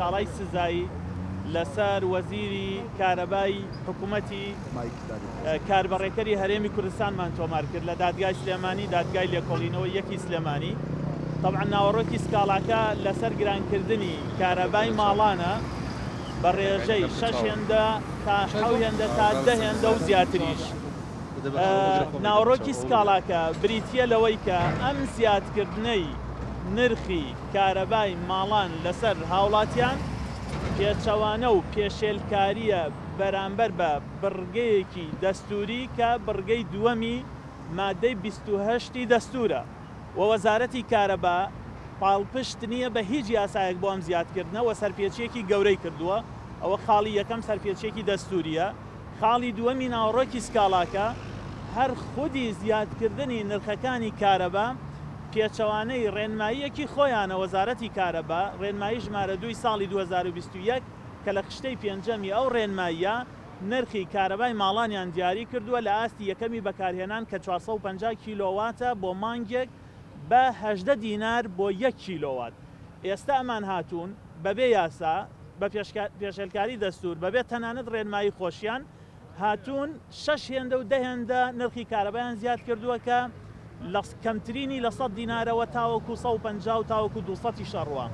سکاڵای سزایی لەسەر وەزیری کارەبای حکوومەتی کاربەڕێکەری هەرێمی کوردستانمان تۆمار کرد لە دادگای سلێمانی، دادگای لێکۆڵینەوەی یەکی سلێمانی. تەبعەن ناوەڕۆکی سکاڵاکە لەسەر گرانکردنی کارەبای ماڵانە بە ڕێژەی شەش هێندە تا حەو هێندە تا دە هێندە و زیاتریش. ناوەڕۆکی سکاڵاکە بریتییە لەوەی کە ئەم زیادکردنەی نرخی کارەبای ماڵان لەسەر هاوڵاتیان پێچەوانە و پێشێلکارییە بەرامبەر بە بڕگەیەکی دەستووری کە بڕگەی دووەمی مادەی 28 ی دەستوورە و وەزارەتی کارەبا پاڵپشت نییە بە هیچ یاسایەک بۆ ئەم زیادکردنە و سەرپێچییەکی گەورەی کردووە، ئەوە خاڵی یەکەم سەرپێچییەکی دەستوورییە. خاڵی دووەمی ناوەڕۆکی سکاڵاکە، هەر خودی زیادکردنی نرخەکانی کارەبا پێچەوانەی ڕێنماییەکی خۆیانە، وەزارەتی کارەبا ڕێنمایی ژمارە دووی ساڵی 2021 کە لە خشتەی پێنجەمی ئەو ڕێنماییە نرخی کارەبای ماڵانیان دیاری کردووە لە ئاستی یەکەمی بەکارهێنان کە 450 کیلۆواتە بۆ مانگێک بە 18 دینار بۆ یەک کیلۆوات. ئێستا ئەمان هاتوون بەبێ یاسا، بە پێشێلکاری دەستوور، بەبێ تەنانەت ڕێنمایی خۆشیان، هاتوون شەش هێندە و دە هێندە نرخی کارەبایان زیاد کردووە کە لە کەمترینی لە 100 دینارەوە تاوەکو 150 و تاوەکو 200 یش ئەڕوا.